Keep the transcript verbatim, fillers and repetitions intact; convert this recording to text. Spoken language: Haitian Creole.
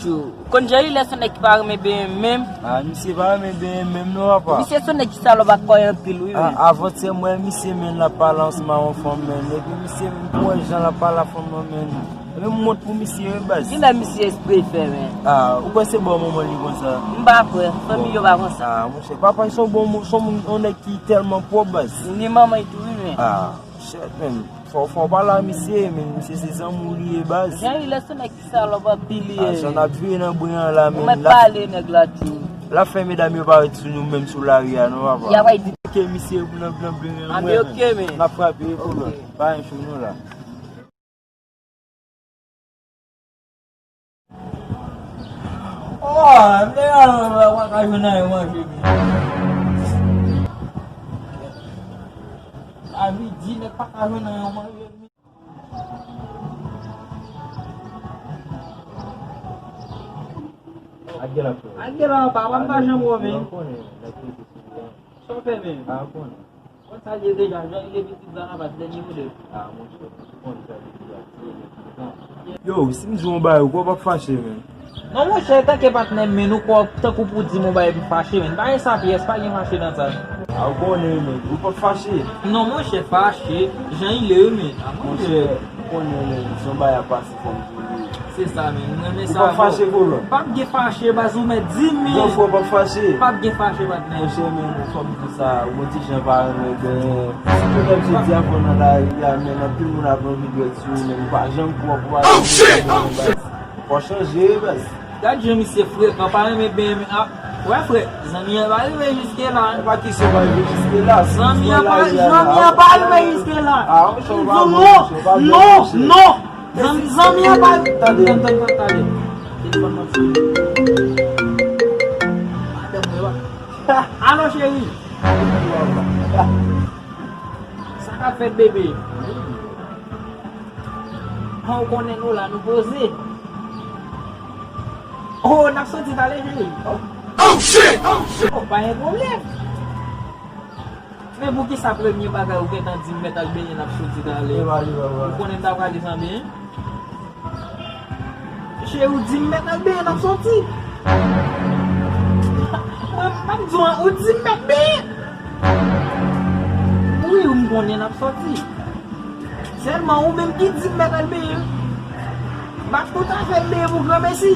Ou konn Jean Hilaire se yon nèg ki pa renmen benyen menm. Ah, misye pa renmen benyen menm non, papa. Misye se yon nèg ki salòp ak kò anpil, wi, men. Avantyè m wè misye, men, l ap pale ansanm ak yon fanm, men. Epi misye, menm, pou wè jan l ap pale ak fanm nan, men. Epi m wont pou misye, wi, baz. Kilè misye espre fè, men? Ah, ou kwè se bò manman li konsa? M pa kwè. Fanmi yo pa konsa. Ah, monchè, papa, se yon bon moun, se yon moun, yon nèg ki tèlman pwòp, baz. Ni manman li tou, wi, men. Ah, shit, men. Fò, fò w pale a misye, men. Misye se zanmi w li ye, baz. Jean Hilaire se yon nèg ki salòp anpil li ye. Ah, jan n ap jwe nan bren an la, men. Ou mèt pale nèg la tou. L ap fè medam yo parèt sou nou menm sou lari a, non, papa. Y ap di ke misye pou nan blan blan. Ah, men, ok, men. N ap frape pou lòt. Pa yon chou, non, la. Oh, nèg la, pa ka jwenn anyen manje, men. A midi, nèg pa ka jwenn anyen manje, men. Ak gè la, frè. Ak gè la, papa, m pa janm wè, men. Sa w fè, men? Konn sa l ye deja, jan li ye pitit Zanavas, dènye modèl. Ah, monchè, ou konn sa l ye deja, ti nèg ki tan. Yo, si m di w yon bagay, ou kwè w p ap fache, men? Non, monchè, tanke patnè m, men, ou kwè w tankou pou di m yon bagay m fache, men. Pa gen sa pyès, pa gen fache nan sa. Ah, ou konnen, men, ou p ap fache. Non, monchè, fache, jan li ye, men. Ah, monchè. Monchè, ou konnen, men, si yon bagay ap pase, fò m di w li. Se sa, men. M renmen sa. Ou p ap fache, kolòn? P ap gen fache, baz, ou mèt di m. Gran frè p ap fache. P ap gen fache, patnè. Monchè, men, fò m di w sa, ou konn ti jan pa renmen benyen. Si pwoblèm jodi a fò nan lari a, men, anpil moun ap anvi dwèt sou ou, men, ou pa janm pwòp, ou pa janm pwòp, baz. Fò chanje, baz. Gad jan misye frekan, pa renmen benyen, men, ah, wè, frè, zanmi an pa rive jiske la. E pa kesyon pa rive jiske la. Zanmi an pa, zanmi an pa rive jiske la. Ah, monchè, ou pa bon, monchè, ou pa bon, monchè. Non, non. Zanmi, zanmi an pa. Tande, tande, tande, tande. Telefòn nan sone. Madanm mwen, wa. Alo, cheri. Sa k ap fèt, bebe? An, ou konnen nou la, nou poze. Oh, n ap soti talè, cheri. Oh, shit! Oh, shit! Oh, pa gen pwoblèm. Men poukisa premye bagay ou gentan di m mèt al benyen n ap soti talè? Ou konnen m ta prale san benyen? Cheri, ou di m mèt al benyen n ap soti. Mwen, m ap di w, ou di m mèt benyen. Wi, m konnen n ap soti. Sèlman ou menm ki di m mèt al benyen. M ap tout afè m benyen pou granmesi.